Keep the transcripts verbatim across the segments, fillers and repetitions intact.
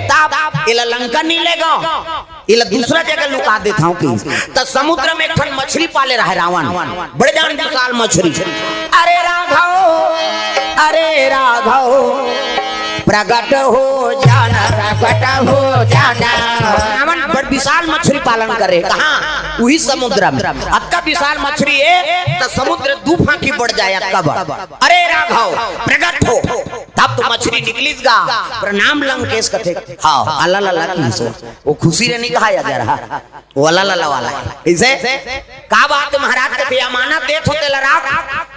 तब एला लंका नहीं लेगव, एला दूसरा जगह लुका देत हंव कहिस। त समुद्र में एक ठन मछरी पाले रहे रावण, बड़े जान विशाल मछरी। अरे राघव, अरे राघव, प्रगट हो जाना, प्रगट हो जाना। रावण बड़ विशाल मछरी पालन करे, कहाँ? उही समुद्र में। अतका विशाल मछरी हे, त समुद्र दू फांकी बढ़ जाय, अतका बड़। अरे राघव, प्रगट हो। तब तो मछरी निकलिस गा, प्रणाम लंकेश कथे। हाँ, अला लला कहिस। वो खुशी ले नहीं कहा या जरा, वो अला लला वाला हे। कइसे? का बात हे महाराज? कथे, अमानत देत हो तेला राख,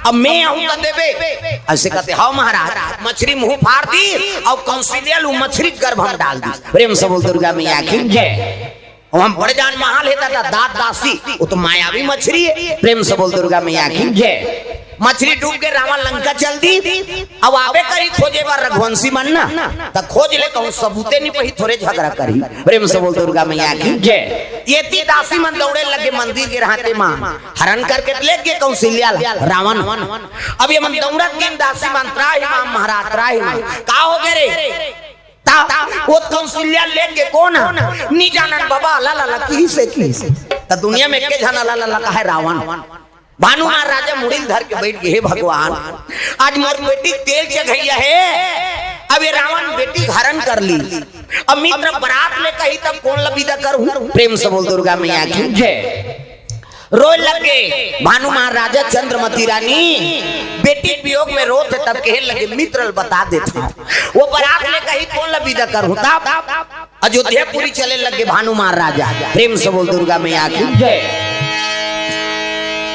अब मैं आहूं त देबे। अइसे कथे, हव महाराज। मछरी मुंह फार दिस अउ कौशल्या ल मछरी गर्भ में डाल दिस। प्रेम से बोल दुर्गा मैया की जय। अउ हम बड़े जान महाल हे दादा, दास दासी, वो तो मायावी मछरी हे। प्रेम से बोल दुर्गा मैया की जय। मछरी डूब के रावण लंका चल दिस। अब आबे करही खोजे बर रघुवंशी मन ना, त खोज ले कहूं सबूते नहीं पही, थोरे झगरा करही। प्रेम से बोल दुर्गा मैया की जय। एती दासी मन दौड़े लगे मंदिर के रहते मा, हरण करके लेगे कौशल्या ल रावण। अब ये मन दौड़त गिन दासी मन, त्राहि माम महाराज, त्राहि माम। का होगे रे? त वो कौशल्या लेगे कोन ह? नी जानन बाबा, अला लला कहिस हे, कहिस हे। त दुनिया में एके झन अला लला कहे, रावण। भानु महाराजा मुड़ी ल धर के बइठ गे, हे भगवान, आज मोर बेटी तेल चघइया हे, अब ये रावण बेटी हरण कर लिस। अब मित्र बरात ले कही तब कोन ल बिदा करहूं? प्रेम से बोल दुर्गा मैया की जय। रोय लगे भानु महाराजा, चंद्रमती रानी बेटी वियोग में रोत हे, तब कहे लगे मित्र ल बता देत हंव, वो बरात ले कही कोन ल बिदा करहूं? तब अयोध्यापुरी चले लगे भानु महाराजा। प्रेम से बोल दुर्गा मैया की जय।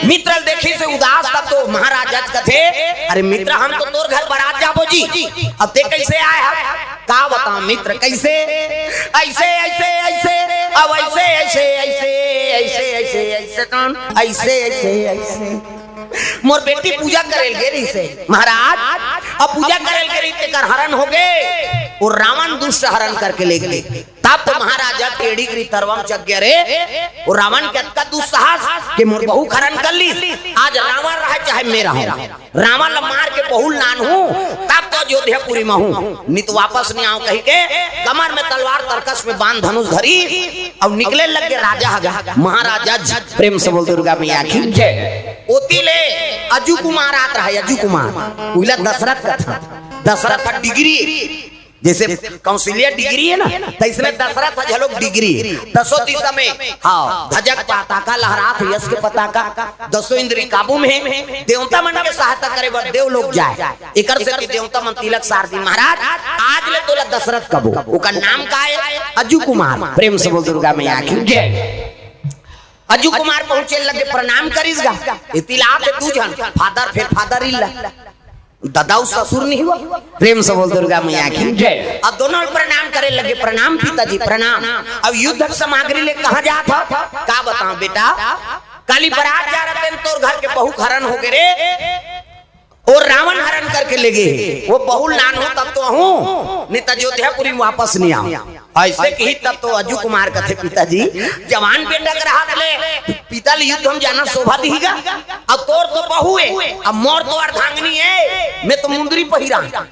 मित्र ल देखिस हे उदास, तब तो महाराजा कथे, अरे मित्र, हम तो तोर घर बरात जाबो जी, अब तें कइसे आय हस? का बतावं मित्र, कइसे? अइसे, अइसे, अइसे, अब अइसे, अइसे, अइसे, अइसे, अइसे, अइसे, अइसे, अइसे, अइसे। मोर बेटी पूजा करे ल गे रहिस हे महाराज, अब पूजा करे ल गे रहिस, तेकर हरण होगे, वो रावण दुष्ट हरण करके लेगे। तब तो महाराजा टेढ़ी गिरी तरवम चघ गे रे, वो रावण के अतका दुस्साहस के मोर बहू हरण कर लिस। आज रावण रहय चाहे मैं रहंव, रावण ल मार के बहू ल लानहूं, तब तो अयोध्यापुरी म आहूं, नहीं तो वापस नहीं आहंव कहिके कमर में तलवार, तरकस में बाण, धनुष धरिस अउ निकले लगे राजा ह गा, महाराजा जी। प्रेम से बोल दुर्गा मैया की जय। ओती ले अजू कुमार आत रहय, अजू कुमार, उहिला दशरथ कथन। दशरथ ह डिग्री, जइसे कौशल्या डिग्री हे ना, त अइसने दशरथ ह घलो डिग्री हे। दसों दिशा में, हाँ, ध्वजा के पताका लहरात हे, यश के पताका, दसों इंद्री काबू में हे, देवता मन के सहायता करे बर देवलोक जाय। एकर सेती देवता मन तिलक सार दिस, महाराज, आज ले तोला दशरथ कबो। ओकर नाम का हे? अजू कुमार। प्रेम से बोल दुर्गा मैया की जय। अजू कुमार पहुंचे लगे, प्रणाम करिस गा। एती ल आत हे दू झन, father फेर father-in-law। ददा अउ ससुर नहीं हुआ। प्रेम से बोल दुर्गा मैया की जय। अब दोनों प्रणाम करे लगे, प्रणाम पिताजी, प्रणाम। अब युद्ध के सामग्री ले कहाँ जात हव? का बतावं बेटा, काली बरात जा रहतेन, तोर घर के बहू हरण होगे रे, वो रावण हरण करके लेगे हे। वो बहू ल लानहूं तब तो आहूं, नहीं त अयोध्यापुरी में वापस नहीं आहंव। अइसे कहिस तब तो अजू कुमार कथे, पिताजी, जवान बेटा के रहत ले पिता ल युद्ध म जाना शोभा दिही गा। अब तोर तो बहू हे, अब मोर तो अर्धांगिनी हे, मैं तो मुंदरी पहिराहूं।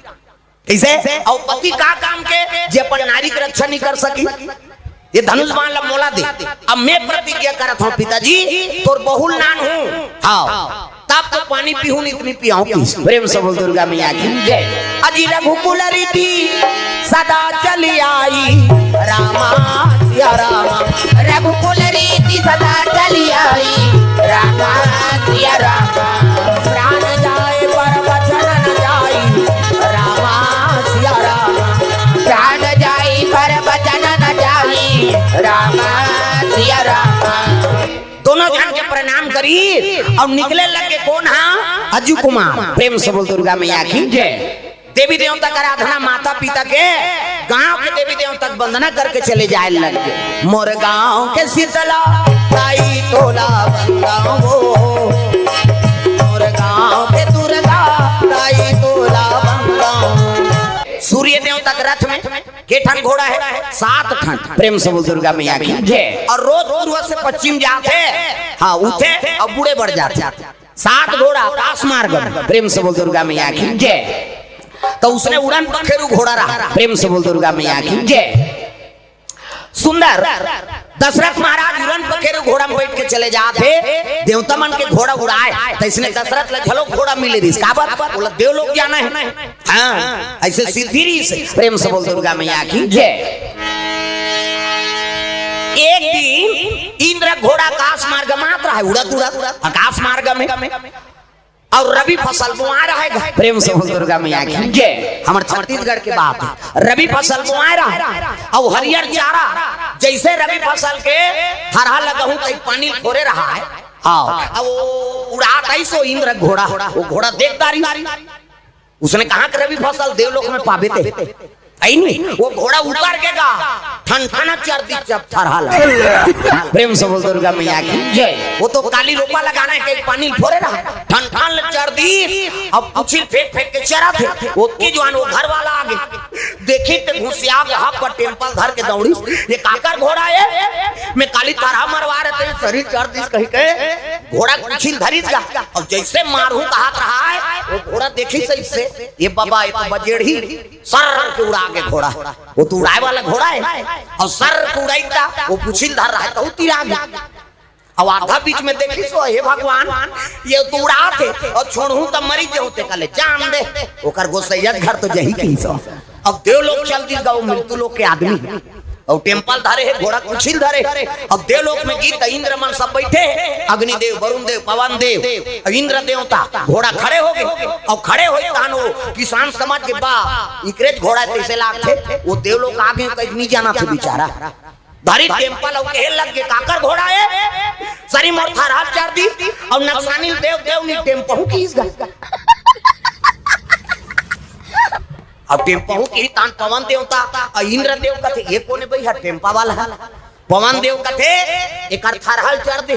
कइसे? अउ पति का काम के, जे अपन नारी के रक्षा नहीं कर सकिस? ये धनुष बाण ला मोला दे। अब मैं प्रतिज्ञा करत हंव पिताजी, तोर बहू ल लानहूं। हाँ। तब तो पानी पीहूं, नहीं त नहीं पियाहूं कहिस। प्रेम से बोल दुर्गा मैया की जय। अजी रघुकुल रीति सदा चली आई, रामा सिया रामा। रघुकुल रीति सदा चली आई, रामा सिया रामा। प्राण जाए पर वचन न जाई, रामा सिया रामा। प्राण जाई पर वचन न जाई, रामा सिया रामा। दोनों झन के प्रणाम करिस अउ निकले लगे। कोन हा? अजू कुमार। प्रेम से बोल दुर्गा मैया की जय। देवी देवता के आराधना, माता पिता के, गांव के देवी देवता के वंदना करके चले जाए लगे। मोर गांव के शीतला ताई तोला वंदावो, मोर गांव के दुर्गा ताई तोला वंदावो। सूर्य देवता के रथ में के ठन घोड़ा हे? सात ठन। प्रेम से बोल दुर्गा मैया की जय। अउ रोज पूर्व से पश्चिम जात हे। हाँ, उठे अउ बूड़े बर जात हे। सात घोड़ा आकाश मार्ग में। प्रेम से बोल दुर्गा मैया की जय। त उसने उड़न पखेरु घोड़ा रहा। प्रेम से बोल दुर्गा मैया की जय। सुंदर, दशरथ महाराज उड़न पखेरु घोड़ा में बैठ के चले जात हे, देवता मन के घोड़ा उड़ाए, त इसने दशरथ ला घलो घोड़ा मिले रिहिस। काबर? ओला देवलोक जाना हे। हाँ, अइसे सिद्धि रिहिस। प्रेम से बोल दुर्गा मैया की जय। एक दिन इंद्र घोड़ा आकाश मार्ग मात रहा हे, उड़त उड़त आकाश मार्ग में, अउ रबी फसल बोआ रहा हे। प्रेम से बोल दुर्गा मैया की जय। हमर छत्तीसगढ़ के बात हे, रबी फसल बोआ रहा हे, अउ हरियर चारा जइसे रबी फसल के थरहा लगहूं, कहीं पानी फोरे रहा हे। हाँ, अउ उड़ात आइस ओ इंद्र घोड़ा, ओ घोड़ा देख डारिस। उसने कहा कि रबी फसल देवलोक में पाबे ते, हे नी? ओ घोड़ा उतर के गा, ठन ठन चर दिस जब थरहा ला। प्रेम से बोल दुर्गा मैया की जय। ओ तो काली रोपा लगाना हे, कहीं पानी फोरे रहा, ठन ठन चर दिस। अब पुछिल फेंक फेंक के चरत हे, ओतकी जुवार ओ घर वाला आगे, देखिस त घुसिया गे, हाथ पर टेम्पल धर के दौड़िस, ये काकर घोड़ा हे? मैं काली थरहा मरवाए रहेंव, सरीर चर दिस कहि के घोड़ा पुछिल धरिस गा। अउ जइसे मारहूं कहत रहा हे, ओ घोड़ा देखिस अइसे, ये बाबा, ये तो बजेड़ही, सर के उड़ा गे घोड़ा। ओ तो उड़ाए वाला घोड़ा हे, अउ सर के उड़ाइस त ओ पुछिल धर रहा हे, त ओ तिरा गे। अउ आधा बीच में देखिस ओ, हे भगवान, ये तो उड़ात हे, अउ छोड़हूं त मरी जाहूं, तेकर ले जान दे। ओकर गोसइया घर तो जही कहिस ओ। अब देवलोक चल दिस गा, ओ मृत्यु लोक के आदमी। अउ टेम्पल धरे हे, घोड़ा कुछिल धरे हे। अब देवलोक में गिस त इंद्र मन सब बइठे हे, अग्निदेव, वरुण देव, पवन देव, अउ इंद्र देवता। घोड़ा खड़े हो गे। अउ खड़े होइस तहान ओ किसान समझ गे बा, इकरेच घोड़ा हे तइसे लागथे। ओ देवलोक आगे कहीं नइ जानत हे बिचारा। धरिस टेम्पल अउ कहे लग गे, काकर घोड़ा हे? सरीर मोर थरहा ल चर दिस, अउ नक्सानी ल देव देव नी टेम्पहूं किहिस गा। अब टेम्पहूं किहिस तहान पवन देवता, अउ इंद्र देव कथे, ये कोन हे भई, हर टेम्पा वाला हे। पवन देव कथे, एकर थरहा ल चर दे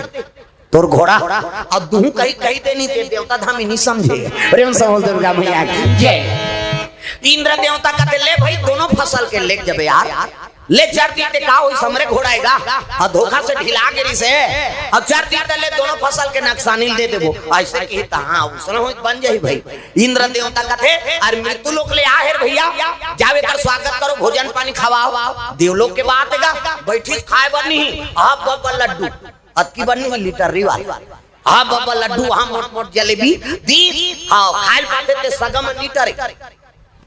तोर घोड़ा। अब दुहूं कहि कहि दे नी ते देवता धामी नी समझे। प्रेम से बोल दुर्गा मैया की जय। इंद्र देवता कथे, ले भई, दोनों फसल के लेग जबे यार, ले चर दिस ते का होइस, हमरे घोड़ा हे गा। अउ धोखा से ढिला गे रिहिसे, अउ चर दिस त ले दोनों फसल के नक्सानी ल दे देबो। अइसे किहिस त हाँ, उसने होइस बन जाही भई। इंद्र देवता कथे, अरे मृत्यु लोक ले आहे रे भइया, जाव एकर स्वागत करो, भोजन पानी खवाव। देवलोक के बात हे गा, बइठिस खाए बर नी, अब बब्बर लड्डू, अतकी बर नी, लीटर रिवाज। हाँ बब्बर लड्डू, हाँ मोट मोट जलेबी दिस, हाँ खाए ल पाथे ते सगा म लीटर।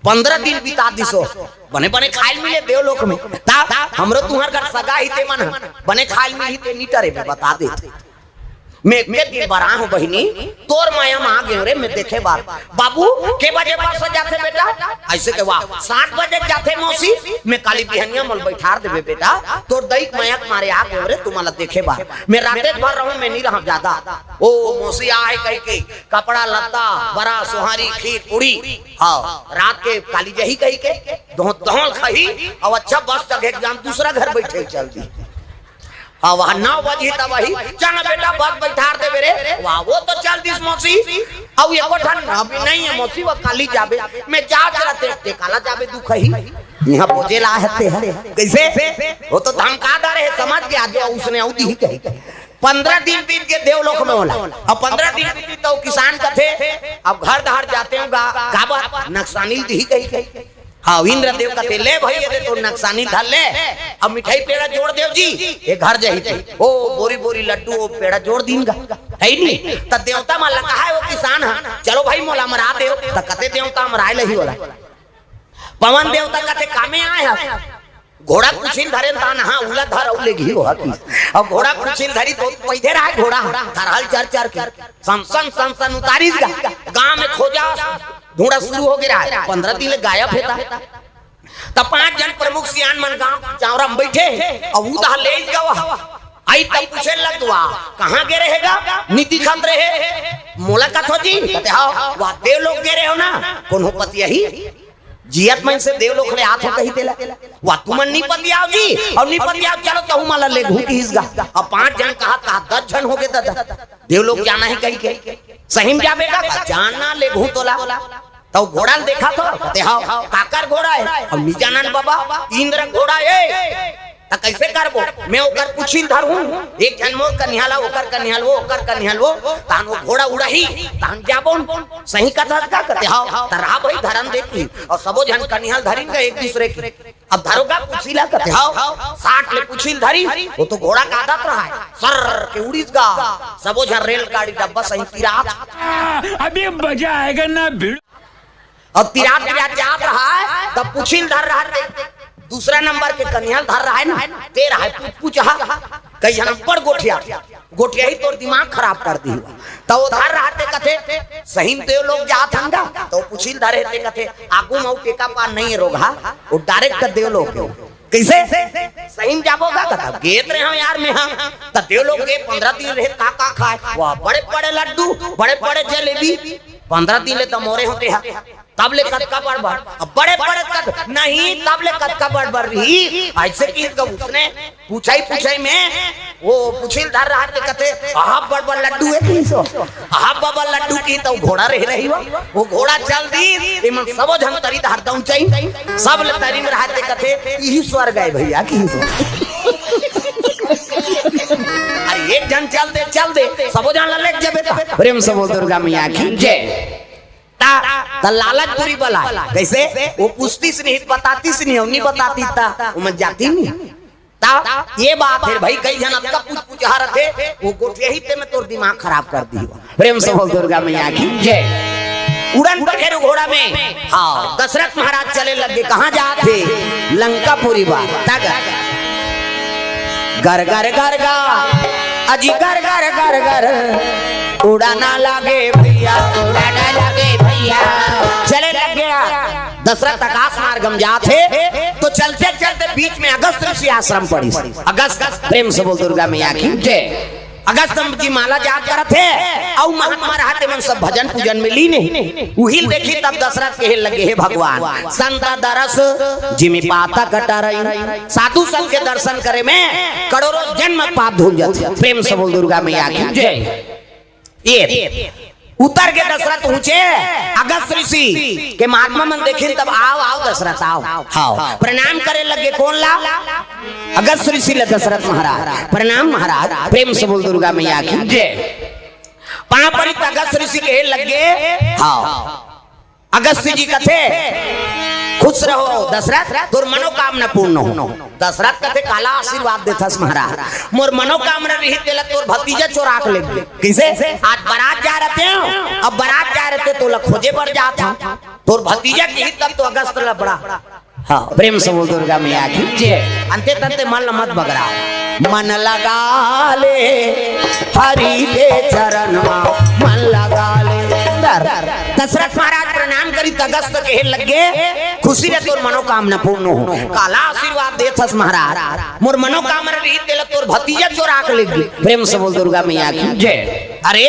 पंद्रह दिन बिता दिस ओ, बने बने खाए ल मिले देवलोक में। त हमरो तुंहर घर सगा हे ते मन ह, बने खाए ल मिलही ते लीटर हे, मैं बता देत हंव। मैं एके दिन बर आए हंव बहिनी, तोर मया म आ गेंव रे, मैं देखे बर। बाबू, के बजे बस जाथे बेटा? अइसे कहे, वाह, सात बजे जाथे मौसी। मैं काली बिहनिया मोला बइठार देबे बेटा, तोर दई के मया के मारे आ गेंव रे, तुम्हला देखे बर। मैं रातेच भर रहूं, मैं नी रहंव जादा। ओ मौसी आहे कहि के कपड़ा लत्ता, बरा, सोहारी, खीर, पूड़ी, हाँ, रात के काली जही कहि के दोहत दोहल खाही, अउ अच्छा बस चघे के जान दूसरा घर बइठे चल दिही। हाँ, वहाँ नौ बजही तब वही, चल ना बेटा, बस बइठार देबे रे। वाह, ओ तो चल दिस मौसी। अउ एको ठन अभी नइ हे मौसी, ओ काली जाबे। मैं जात रहते, ते काला जाबे दुखही। इहाँ बोझे ला हते हे। कइसे? ओ तो धमका डारे हे, समझ गे, जो उसने अउ दिही कहि। पंद्रह दिन बीत गे देवलोक में ओला। अब पंद्रह दिन बीत गे त ओ किसान कथे, अब घर डहर जाते हंव गा, काबर? नक्सानी ल दिही कहि के। हाँ, इंद्रदेव कथे, ले भई, ये दे तोर नक्सानी ल धर ले, अब मिठाई पेड़ा जोड़ देव जी, ये घर जही ते। ओ बोरी बोरी लड्डू, ओ पेड़ा जोड़ दीन गा, हे नी? त देवता मन ला कहाय ओ किसान ह, चलो भई मोला अमरा देव, त कथे देवता अमराय ल ही ओला। पवन देवता कथे, कामे आय हस? घोड़ा कुछिल धरेन तहान, हाँ, उला धर अउ लेगही ओ ह किस। अब घोड़ा कुछिल धरिस त पैदे रहय घोड़ा, थरहा ल चर चर के। सनसन सनसन उतारिस गा, गांव में खोजा, ढूंढा शुरू हो गे रहय, पंद्रह दिन ले गायब हे त। त पांच झन प्रमुख सियान मन गांव चांवरा में बइठे हे, अउ उदहा ले गा ओ ह। आइस त पूछे लग गा, कहाँ गे रहे गा? नी दिखत रहे। मोला कथो जी, कथे, हव, ओ देवलोक गे रहे हंव ना, कोनो पतियाही? जियत मन से देवलोक ले आत हंव कही तेला। ओ तुमन नी पतियाव जी, अउ नी पतियाव, चलो तहूं मन ला लेगहूं किहिस गा। अब पांच झन कहत कहत दस झन हो गे ददा। देवलोक जाना हे कहि के। सही म जाबे गा? जाना, लेगहूं तोला। त ओ घोड़ा ल देखत हव? कथे, हव। काकर घोड़ा हे? अब नी जानन बबा, इंद्र घोड़ा हे। त त कइसे करबो? मैं ओकर पुछिल धरहूं, एक झन मोर कनिहा ला, ओकर कनिहा ला, ओकर कनिहा ला, तहन वो घोड़ा उड़ही, तहन जाबो। सही कथस का? कथे, "हव।" त रहा भाई, धरन देती। अउ सबो झन कनिहा ला धरिन गा एक दूसरे के। अब धरो गा पुछिल ला, कथे, "हव।" साट ले पुछिल धरिस, वो तो घोड़ा के आदत रहय, सर के उड़िस गा। सबो झन रेलगाड़ी डब्बा सही तिरात। अभी मजा आएगा ना भिड़। अउ तिरात तिरात जात रहय, तब पुछिल धर रहय ते, दूसरा नंबर के कनिहा ला धर रहय ना, ते रहय पुचपुचहा। कई झन बड़ गोठिया, गोठियाही तोर दिमाग खराब कर दिही। त वो धर रहय ते कथे, "सही म देव लोग जात हन गा?" त वो पुछिल धरे ते कथे, "आगू म अउ टेका पार नइ हे रोगहा, वो direct देव लोग के।" कइसे? सही म जाबो गा? कथे, "गेत रहे हंव यार मैं हा।" त देव लोग गे, पंद्रह दिन रहे, का का खाय? वाह, बड़े बड़े लड्डू, बड़े बड़े जलेबी। पंद्रह दिन ले त मोरे होते हा। तब ले कतका बड़ बड़, अब बड़े बड़े कत-, नहीं, तब ले कतका बड़ बड़ रही। अइसे किहिस गा उसने, पुछई पुछई में वो पुछिल धर रहय ते कथे, "अहा बड़ बड़ लड्डू हे?" किहिस वो, "अहा बड़ बड़ लड्डू?" किहिस त वो घोड़ा रहे रही वो, वो घोड़ा चल दिस, एमन सबो झन तरी धर दउंचई, सब ले तरी म रहय ते कथे, "इही स्वर्ग हे भइया," किहिस वो। अरे एक झन चल दे, चल दे, सबो झन ला लेग जाबे त। प्रेम से बोल दुर्गा मैया की जय। त, त लालच बुरी बला हे। कइसे? वो पूछतिस नहीं, बतातिस नहीं, अउ नहीं बतातिस त ओमन जातिस नहीं। त ये बात हे भाई, कई झन अतका पुचपुचहा रथे, वो गोठियाही ते में तोर दिमाग खराब कर दिही। प्रेम से बोल दुर्गा मैया की जय। उड़न पखेरु घोड़ा में, हव, दशरथ महाराज चले लगे, कहाँ जात हे? लंकापुरी बर। तग गर गर गर गा, अजी गर गर गर गर, उड़ाना लागे भइया, उड़ाना लागे भइया। चले लग गया, दशरथ आकाश मार्ग म जात हे, तो चलते चलते बीच में अगस्त ऋषि आश्रम पड़िस। अगस्त, प्रेम से बोल दुर्गा मैया की जय। अगस्त जी माला जाप करत हे, अउ महात्मा रहत हे, मन सब भजन पूजन में लीन हे। उही ल देखिस तब दशरथ कहे लगे, "हे भगवान, संत दरस जिमि पातक टरई।" साधु संत के दर्शन करे में करोड़ों जन्म पाप धुल जाथे। प्रेम से बोल दुर्गा मैया की जय। ये उतर के दशरथ पहुंचे, अगस्त ऋषि के महात्मा मन देखिन तब, "आव, आव दशरथ, आव।" हव, प्रणाम करे लगे। कोन ला? अगस्त ऋषि ला दशरथ महाराज। "प्रणाम महाराज।" प्रेम से बोल दुर्गा मैया की जय। पांव परी त अगस्त ऋषि कहे लगे, हव, अगस्त जी कथे, "खुश रहो दशरथ, तोर मनोकामना पूर्ण हो।" दशरथ कथे, "काला आशीर्वाद देथस महाराज, मोर मनोकामना रही तेला तोर भतीजा चोरा के लेगे।" कइसे? आज बारात जा रहे हो, अब बारात जा रहे थे, तोला खोजे बर जात हंव, तोर भतीजा किही तब तो अगस्त लबड़ा। हव, प्रेम से बोल दुर्गा मैया की जय। अंते तंते मन ल मत बगरा, मन लगा ले हरि के चरण मा, मन लगा ले। दशरथ महाराज प्रणाम करिस त अगस्त कहे लगे, "खुशी रहे, तोर मनोकामना पूर्ण हो।" काला आशीर्वाद देथस महाराज, "मोर मनोकामना रही तेला तोर भतीजा चोरा के लेगे।" प्रेम से बोल दुर्गा मैया की जय। अरे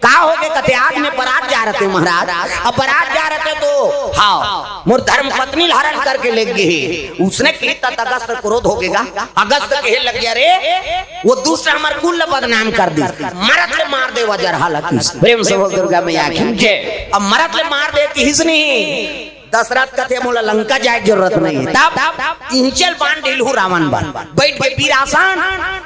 का होगे? कथे, "आज मैं बारात जा रहे थे महाराज, अब बारात जा रहे थे तो, हव, मोर धर्म पत्नी ल हरण करके लेगे हे।" उसने किही त अगस्त क्रोध होगे गा। अगस्त कहे लगे, "अरे वो दुष्ट हमर कुल ल बदनाम कर दिस, मरत ले मार देवा जरहा ला" किहिस। प्रेम से बोल दुर्गा मैया की जय। अब मरत ले मार दे किहिस नहीं, दशरथ कथे, "मोला लंका जाए के जरूरत नहीं हे।" तब इहिंचे ल बान ढिलहूं रावण बर, बइठ के वीरासन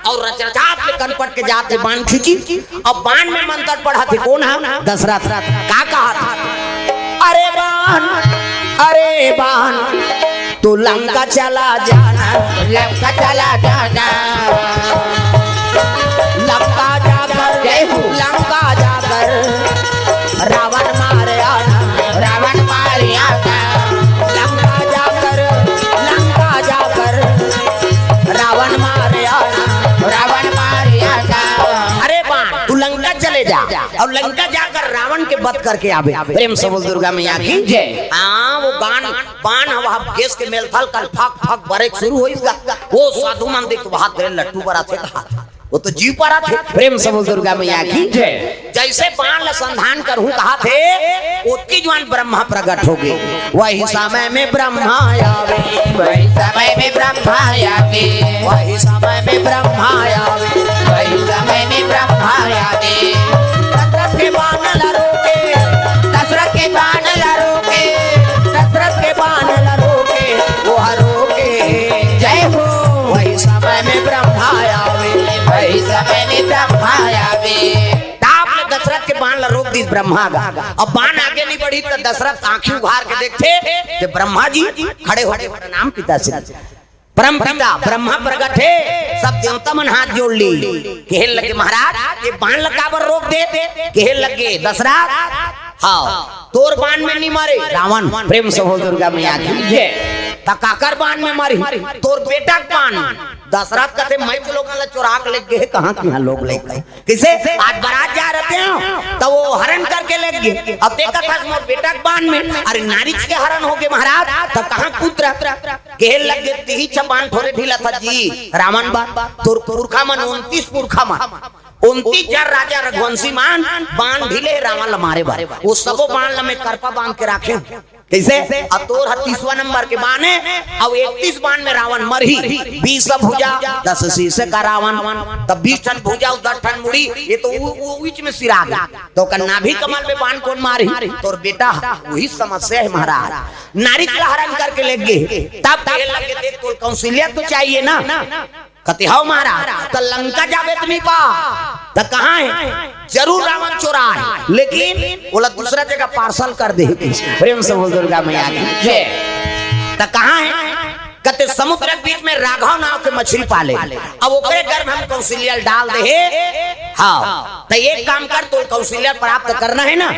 अउ रचरचात ले कनपट के जात ले बान खींचिस। अब बान में मंत्र पढ़त हे कोन ह? दशरथ। का कहत हे? "अरे बान, अरे बान, तू लंका चला जाना, लंका चला जाना, लंका जाकर, जय हो। लंका जाकर रावण मार आना, रावण मार आना, लंका जाकर, लंका जाकर रावण मार आना, रावण मार आना।" अरे बान, तू लंका चले जा अउ लंका जाकर रावण के वध करके आबे। प्रेम से बोल दुर्गा मैया की जय। हाँ, वो बान, बान हवा गैस के मेलथल कल फक फक बरे के शुरू होइस गा। वो साधु मन देख तो हाथ धरे लट्टू बराथे कहा, वो तो जीव पराथे। प्रेम से बोल दुर्गा मैया की जय। जइसे बान ल संधान करहूं कहाथे, ओतकी जुवार ब्रह्मा प्रगट होगे। वही समय में ब्रह्मा आवे, वही समय में ब्रह्मा आवे, वही समय में ब्रह्मा आवे, वही समय में ब्रह्मा आवे। दशरथ के बान ला रोके, दशरथ के बान ला रोके, दशरथ के बान ला रोके, वो रोके। जय हो। वही में ब्रह्मा आवे, वही समय में ब्रह्मा आवे। ताप ले दशरथ के बाण ला रोक दिस ब्रह्मा गा। अब बाण आगे नहीं बढ़ी त दशरथ आंखी उघार के देखथे कि ब्रह्मा जी खड़े होके प्रणाम पिता श्री। परम पिता ब्रह्मा प्रगट हे, सब देवता मन हाथ जोड़ ली। कहे लगे महाराज ये बाण ला काबर रोक दे? कहे लगे दशरथ, हाँ तोर बाण में नहीं मारे रावण। प्रेम से बोल दुर्गा मैया की जय। त काकर बाण में मारी? तोर बेटा के बाण। दशरथ कथे मैं तो लोगन ला चोरा के ले गे, कहाँ के यहाँ लोग ले गए? किसे? आज बारात जा रहते हो तो वो हरण करके ले गए। अब देखा था मोर बेटा के बाण में, अरे नारिच के हरण हो गए महाराज, तब कहाँ पुत्र? कहे लगे तीही छ बाण थोरे ढीला था जी रावण बाण। तोर पुरखा मन उनतीस पुरखा मन, उनतीस हजार राजा रघुवंशी मन बाण ढीले रावण ला मारे बार। वो सबो बाण ला मैं करपा बांध के राखे हूँ। कैसे? अब तोर ह तीसवा नंबर के बाण हे, अब इकतीस बाण में रावण मरही। बीस भुजा, दस शीश का रावण, तब बीस ठन भुजा, दस ठन मुड़ी, ये तो उ, उ, बीच में सिरा गया। तो ओकर नाभि कमल में बाण कौन मारही? तोर बेटा ह। वही समस्या है महाराज। नारी का हरण करके ले गए, तब कहे लगे देख तोर कौशल्या तो चाहिए ना। कते हव महाराज, त लंका जाबे त नहीं पा, त कहाँ है? जरूर रावण चोरा है, लेकिन ओला दूसरा जगह पार्सल कर दे। प्रेम से बोल दुर्गा मैया की जय। त कहाँ है? कते समुद्र के बीच में राघव नाव के मछली पाले, अब ओकरे गर्भ हम कौशल्या डाल दे। हाँ, त एक काम कर, तो कौशल्या प्राप्त करना है ना,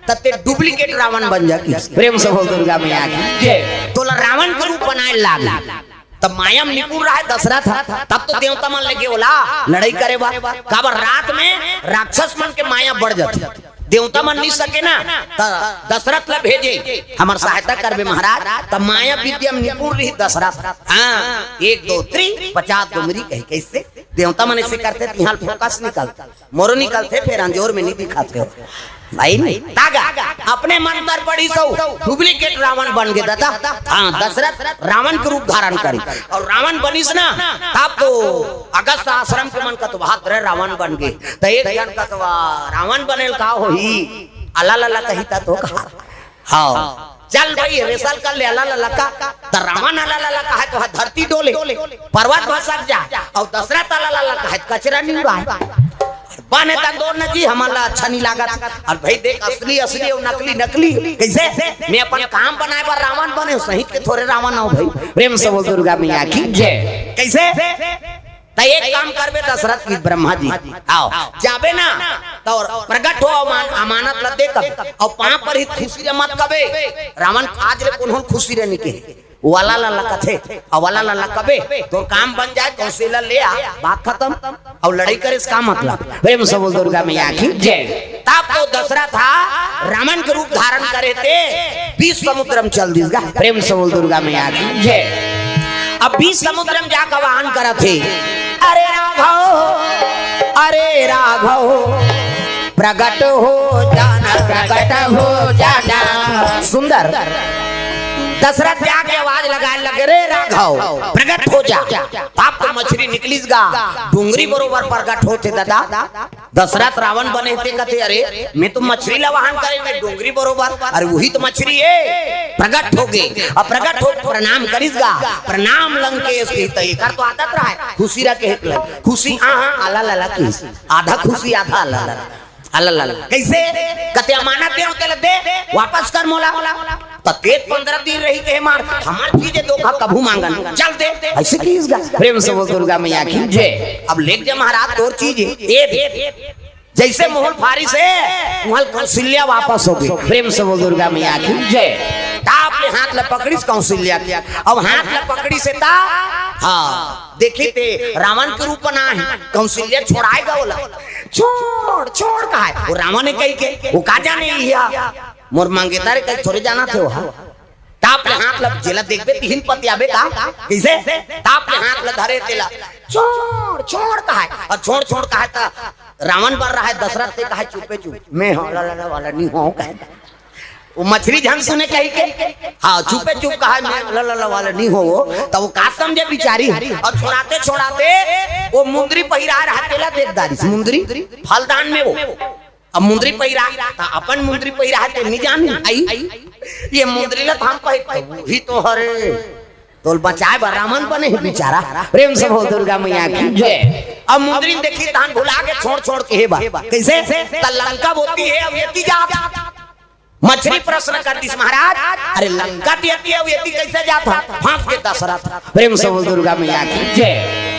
त ते डुप्लीकेट रावण बन जा। प्रेम से बोल दुर्गा मैया की जय। तोला रावण के रूप बनाए लाग। तब माया में निपुण रहा है दशरथ, तब तो देवता मन लगे ओला लड़ाई करे बा। काबर रात में राक्षस मन के माया बढ़ जाती, देवता मन नहीं सके ना, त दशरथ ला भेजे, हमर सहायता करबे महाराज। तब माया विद्या में निपुण रही दशरथ। हाँ, एक दो त्री पचास डोमरी कही। कैसे देवता मन ऐसे करते, तिहां फोकस निकलता। मोरो निकलथे, फेर अंजोर में नहीं दिखाथे हो। भाई नहीं, तागा, अपने मंत्र पढ़ी सौ, डुप्लीकेट रावण बन गए दादा। हाँ, दशरथ रावण के रूप धारण करी, और रावण बनिस ना, तब तो अगस्त आश्रम के मन कतवात रहे रावण बन गए। तो एक जन कतवा रावण बनेल का होही, अला लला कही ता तो कहा। हाँ, चल भाई, रेसल कर ले, अला लला का। त रावण अला लला कहा तो धरती डोले, पर्वत भसक जा, और दशरथ अला लला कहा कचरा नहीं उड़ाए। बने तंदूर न जी, हमन ला अच्छा नहीं लागत। और भाई देख, असली असली और नकली नकली, कैसे? मैं अपन काम बनाए बर रावण बने, सहित के थोरे रावण हो भाई। प्रेम से बोल दुर्गा मैया की जय। कैसे? त एक काम करबे दशरथ की, ब्रह्मा जी, आओ, जाबे ना, तो प्रगट हो, अमान-, अमानत ला दे कबे, और पांव पर ही खुशी रे मत कबे। रावण आज ले कोनो खुशी रे निके, वाला ला ला कथे, और वाला ला ला कबे, तो काम बन जाए, कौशल्या ले आ, बात खत्म। और लड़ाई करे से का मतलब? प्रेम से बोल दुर्गा मैया की जय। तब तो दशरथ हा रावण के रूप धारण करे थे, बीस समुद्र में चल दिस गा। प्रेम से बोल दुर्गा मैया की जय। अब बीस समुद्र में जाकर आह्वान करत हे, अरे राघव, अरे राघव, प्रगट हो जाना, प्रगट हो जाना। सुंदर। दशरथ जाके आवाज लगाए लगे, रे राघव, प्रगट हो जा। तब तो मछली निकलिस गा, डोंगरी बरोबर प्रगट होथे दादा। दशरथ रावण बने ते कथे, अरे मैं तो मछली ला वाहन करे, मैं डोंगरी बरोबर, अरे वही तो मछली है, प्रगट हो गए। अब प्रगट हो प्रणाम करिस गा, प्रणाम लंकेश की, तो एकर तो आदत रहा है खुशी रखे, खुशी आहा आला लला की, आधा खुशी आधा आला लला। अल्लाह, कैसे? कते अमानत दे होते दे, वापस कर मोला। त तेत पंद्रह दिन रही के मार, हमार चीज धोखा कभू मांगन, चल दे। ऐसे की इस गा? प्रेम से बोल दुर्गा मैया की जय। अब लेके जा महाराज तोर चीज, ये दे। जैसे मोहल फारिस है, वहां कौशल्या वापस हो गई। प्रेम से बोल दुर्गा मैया की जय। ताप ले हाथ ला पकड़िस कौशल्या के। अब हाथ ला पकड़िस ता, हाँ, देखी ते रावण के रूप बना है, कौशल्या छोड़ाएगा बोला। छोड़, छोड़ कहा है। वो रावण ने कही के, वो का जाने लिया। मोर मंगेतर कहीं थोड़े जाना थे वहां। ताप ले हाथ ला, जेला देखबे तिहिन पतियाबे का, कैसे? ताप ले हाथ ला धरे तेला। छोड़, छोड़ कहा है। और छोड़, छोड़ कहा है त रावण बर रहा है, दशरथ से कहा है, चुपे चुप। मैं हूं, ला, ला, ला, वाला नहीं हूं, कहे। वो मछली झन सुने कही के, हाँ, चुपे चुप कहा, मैं ला, ला, ला, वाला नहीं हो वो। तब वो का समझे बिचारी? और छोड़ाते, छोड़ाते वो मुंदरी पहिरा रहा, तेला देख दारी से मुंदरी, फलदान में वो। अब मुंदरी पहिरा, त अपन मुंदरी पहिरा है, ते नहीं जान आई। ये मुंदरी ला थाम पाए, वही तो हरे। तोल बचाए बर रावण बने हे बिचारा। प्रेम से बोल दुर्गा मैया की जय। अब मुंदरी देखी तहन भुला के छोड़ छोड़ के हे बा। कैसे? त लंका बोती हे, अब एती जात। मछरी प्रश्न कर दिस महाराज, अरे लंका त एती हे, अब एती कैसे जात हे? फांस के दशरथ। प्रेम से बोल दुर्गा मैया की जय।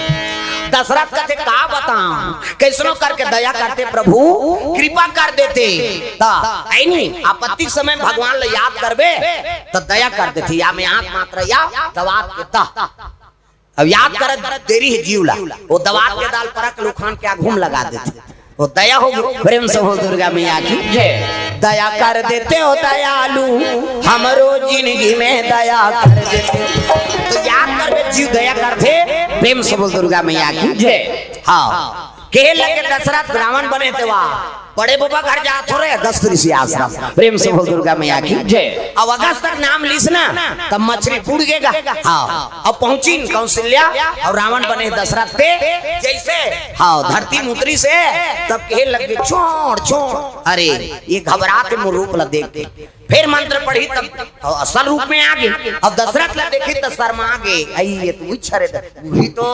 दशरथ कथे का बताऊं, कैसनो करके दया करते प्रभु, कृपा कर देते। त ऐनी आपत्ति के समय भगवान ल याद करबे त दया कर देथे। या में आंख मात्र या दवात के दह। अब याद करत देरी हे जीव ला, वो दवात के दाल परक लुखान के आघू म लगा देथे। वो दया हो गई। प्रेम से बोल दुर्गा मैया की जय। दया कर देते हो दयालु, हमरो जिंदगी में दया कर देते। तो याद करबे जीव दया करथे। प्रेम से बोल दुर्गा मैया की जय। हाँ, कहे लगे दशरथ रावण बने तेवा बड़े बाबा घर जात हो रे, अगस्त ऋषि आश्रम। प्रेम से बोल दुर्गा मैया की जय। अब अगस्त तक नाम लिस ना, तब मछरी बुड़ गेगा। हाँ, अब पहुंचिन कौशल्या और रावण बने दशरथ पे जैसे, हाँ, धरती मुतरी से तब कहे लगे छोड़ छोड़, अरे ये घबरा के मोर रूप ला देख के फिर मंत्र पढ़ी तब असल रूप में आ गई। अब दशरथ ला देखी त शर्मा गए, आई ये तू इच्छा रे, वही तो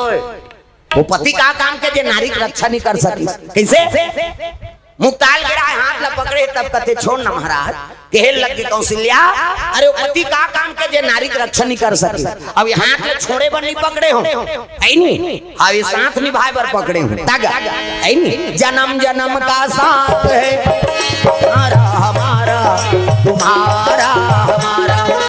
वो पति का काम के जे नारी के रक्षा नहीं कर सकी। कैसे? मुक्ताल गिरा है, हाथ ला पकड़े तब कथे छोड़ न महाराज। कहे लग गई कौशल्या, अरे वो पति का काम के जे नारी के रक्षा नहीं कर सकी। अब ये हाथ ला छोड़े बर नहीं पकड़े हो, है नी? अब ये साथ निभाए बर पकड़े हो। तागा, है नी? जन्म जन्म का साथ है हमारा, हमारा, तुम्हारा, हमारा।